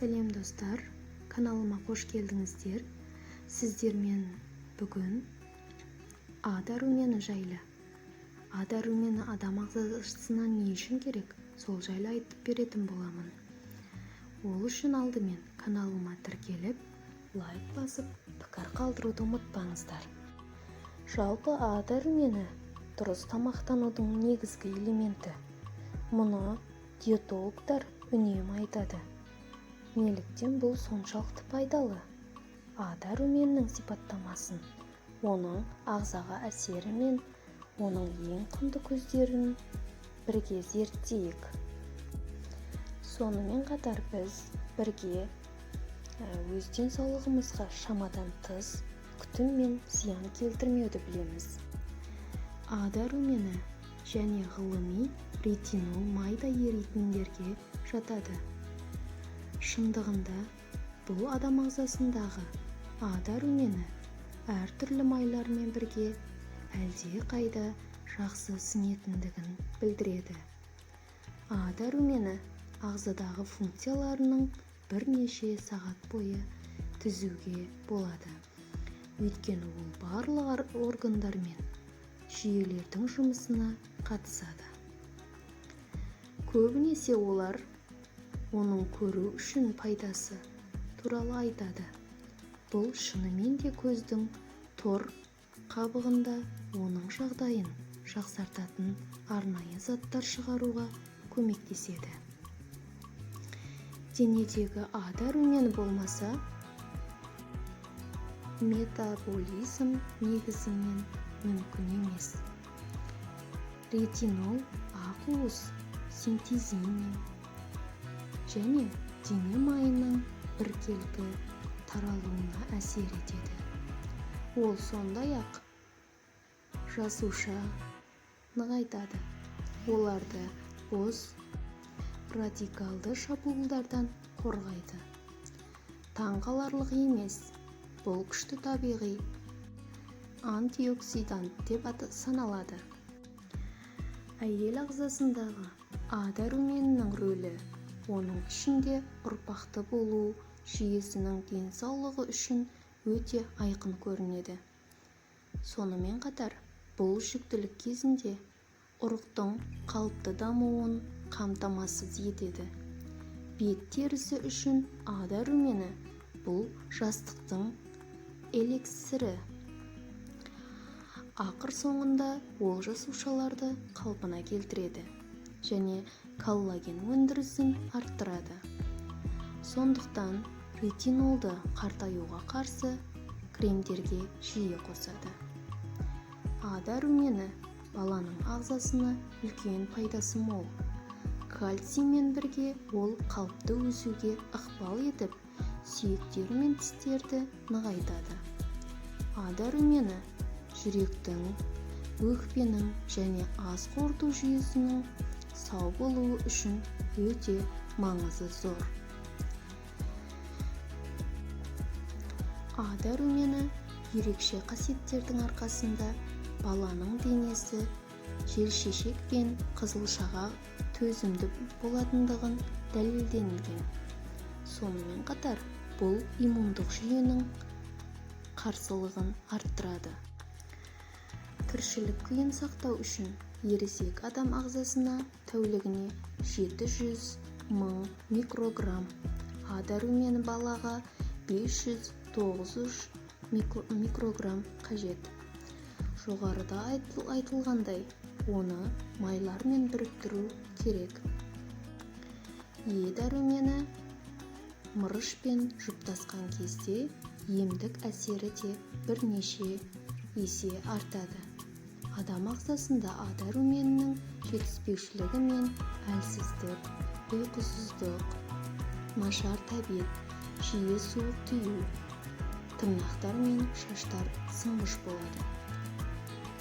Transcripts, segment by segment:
Сәлем, достар! Каналыма қош келдіңіздер! Сіздермен бүгін А дәрумені жайлы, А дәрумені адам ағзасына не үшін керек, сол жайлы айтып беретін боламын. Ол үшін алдымен каналыма тіркеліп, лайк басып, пікір қалдыруды ұмытпаңыздар. Жалпы, А дәрумені дұрыс тамақтанудың негізгі элементі. Мұны диетологтар үнемі айтады. Неліктен бұл соншалықты пайдалы? А дәруменінің сипаттамасын, оның ағзаға әсері мен оның ең құнды көздерін бірге зерттейік. Сонымен қатар біз бірге өз денсаулығымызға шамадан тыс күтім мен зиян келтірмеуді білеміз. А дәрумені және ғылыми ретинол майда еритіндерге жатады. Шындығында, бұл адам ағзасындағы А дәрумені әртүрлі майлармен бірге әлде қайда жақсы сіңетіндігін білдіреді. А дәрумені ағзадағы функцияларының бірнеше сағат бойы түзуге болады, өйткені ол барлық органдар мен жүйелердің жұмысына қатысады. Көбінесе олар оның көру үшін пайдасы туралы айтады. Бұл шынымен де көздің тор қабығында оның жағдайын жақсартатын арнайы заттар шығаруға көмектеседі. Денедегі А дәрумені болмаса, метаболизм негізінен мүмкін емес. Ретинол ақуыз синтезіне және дене майының біркелкі таралуына әсер етеді. Ол сондай-ақ жасуша нығайтады, оларды бос радикалды шабуылдардан қорғайды. Таңғаларлық емес, бұл күшті табиғи антиоксидант деп саналады. Әйел ағзасындағы А дәруменінің рөлі, оның ішінде ұрпақты болу жүйесінің денсаулығы үшін өте айқын көрінеді. Сонымен қатар бұл жүктілік кезінде ұрықтың қалыпты дамуын қамтамасыз етеді. Бет терісі үшін А дәрумені – бұл жастықтың эликсірі. Ақыр соңында ол жасушаларды қалпына келтіреді және коллаген өндірісін арттырады. Сондықтан ретинолды қартаюға қарсы кремдерге жиі қосады. А дәрумені баланың ағзасына үлкен пайдасы мол. Кальциймен бірге ол қалыпты өсуге ықпал етіп, сүйектер мен тістерді нығайтады. А дәрумені жүректің, өкпенің және ас қорыту жүйесінің сау болуы үшін өте маңызы зор. А дәрумені ерекше қасиеттердің арқасында баланың денесі желшешек пен қызылшаға төзімді болатындығын дәлелденген. Сонымен қатар бұл иммундық жүйенің қарсылығын арттырады. Тіршілік күйін сақтау үшін ересек адам ағзасына тәулігіне 700 мың микрограмм А дәрумені, балаға 500-900 микрограмм қажет. Жоғарыда айтылғандай, оны майлармен біріктіру керек. Е дәрумені мырышпен жұптасқан кезде емдік әсері де бірнеше есе артады. Адам ағзасында А дәруменінің жетіспеушілігі мен әлсіздік, ұйқысыздық, нашар тәбет, жиі суық тию, тырнақтар мен шаштар сынғыш болады.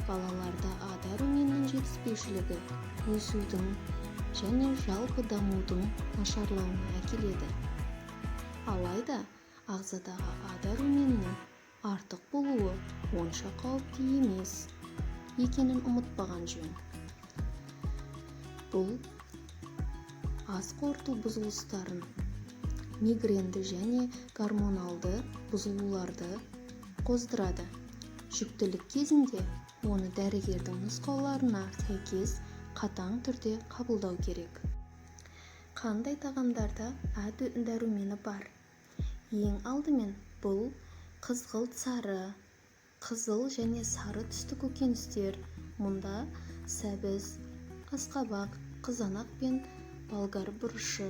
Балаларда А дәруменінің жетіспеушілігі өсудің және жалпы дамудың нашарлауына әкеледі. Алайда ағзадағы А дәруменінің артық болуы онша қауіпті емес екенін ұмытпаған жөн. Бұл ас қорыту бұзылыстарын Мигренді және гормоналды бұзылуларды қоздырады. Жүктілік кезінде оны дәрігердің нұсқауларына сәйкес қатаң түрде қабылдау керек. Қандай тағамдарда А дәрумені бар? Ең алдымен бұл қызғылт сары, қызыл және сары түсті көкөністер. Мұнда сәбіз, асқабақ, қызанақ пен болгар бұрышы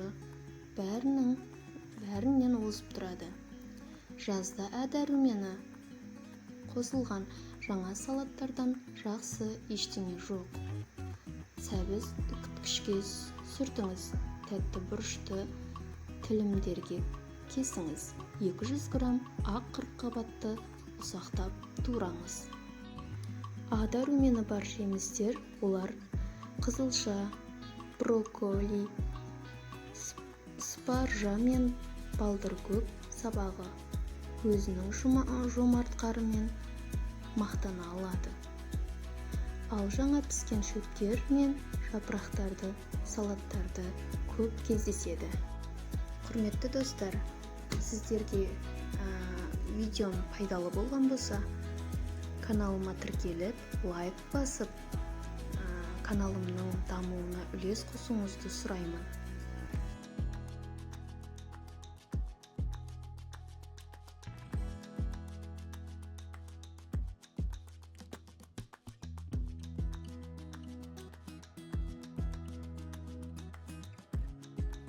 бәрінен озып тұрады. Жазда А дәрумені қосылған жаңа салаттардан жақсы ештеңе жоқ. Сәбіз үкіткішке сүртіңіз, тәтті бұрышты тілімдерге кесіңіз, 200 грамм ақ қырыққабатты ұсақтап тураңыз. А дәрумені бар жемістер: олар қызылша, брокколи, спаржа мен балдыркөк сабағы өзінің жомарт қарымен мақтана алады. Ал жаңа піскен шөптер мен жапырақтарды салаттарды көп кездеседі. Құрметті достар, сіздерге видеом пайдалы болған болса, каналыма тіркеліп, лайк басып, каналымның дамуына үлес қосуыңызды сұраймын.